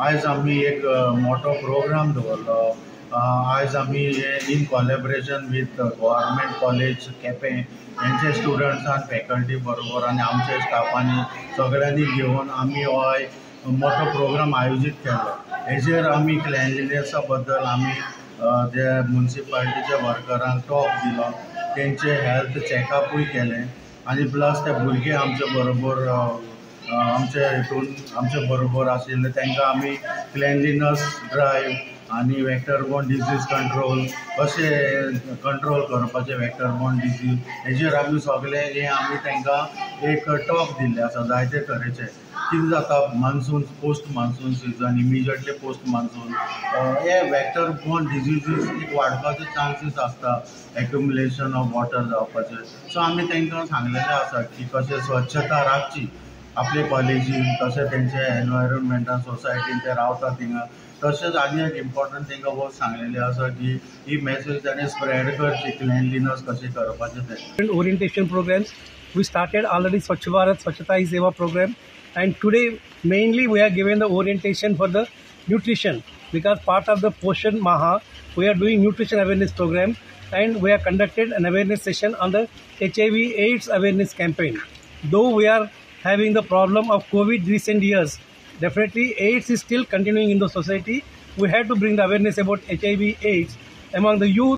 आयज आमी एक मोठो प्रोग्राम दवरलो. आयज आमी in collaboration with government college Quepem हेंचे स्टुडंट्सान, फॅकल्टी बरोबर आनी आमचे स्टाफांनी सगळ्यांनी घेवन आमी हो एक मोठो प्रोग्राम आयोजीत केलो. हेजेर आमी क्लेनलिनेसा बद्दल आमी जे मुन्सिपालिटीच्या वर्करांक टॉक दिलो, तेंचे हेल्थ चॅकअपूय केलें आनी प्लस ते भुरगे आमचे बरोबर आमचे हितून आमचे बरोबर आशिल्ले तांकां आमी क्लेनलिनस ड्रायव्ह आनी वॅक्टर बॉर्न डिजीज कंट्रोल कशें कंट्रोल करपाचें वॅक्टर बॉर्न डिजीज हेजेर आमी सगळे हें आमी तांकां एक टॉक दिल्लें आसा. जायते तरेचे कितें जाता monsoon, post monsoon season, immediately post monsoon हे वॅक्टर बॉर्न डिजीजीस एक वाडपाचे चान्सीस आसता, एक्युमुलेशन ऑफ वॉटर जावपाचें. सो आमी तांकां सांगलेलें आसा की कशें स्वच्छता राखची आपले कॉलेजीन, तशें तेंचे एनवायरमेंटान, सोसायटीन ते रावता थिंगा. तशेंच आनी एक इम्पॉर्टंट तांकां वस्त सांगलेली आसा की ही मॅसेज ताणें स्प्रेड करची, क्लेनलिनस कशें करपाचें तें. Orientation programs. We started already Swachh Bharat, Swachhata Hi Seva program, and today mainly we are given the orientation for the nutrition, because part of the Poshan Maha we are doing nutrition awareness program, and we have conducted an awareness session on the HIV AIDS awareness campaign. Though we are having the problem of COVID recent years, definitely AIDS is still continuing in the society. We have to bring the awareness about HIV AIDS among the youth.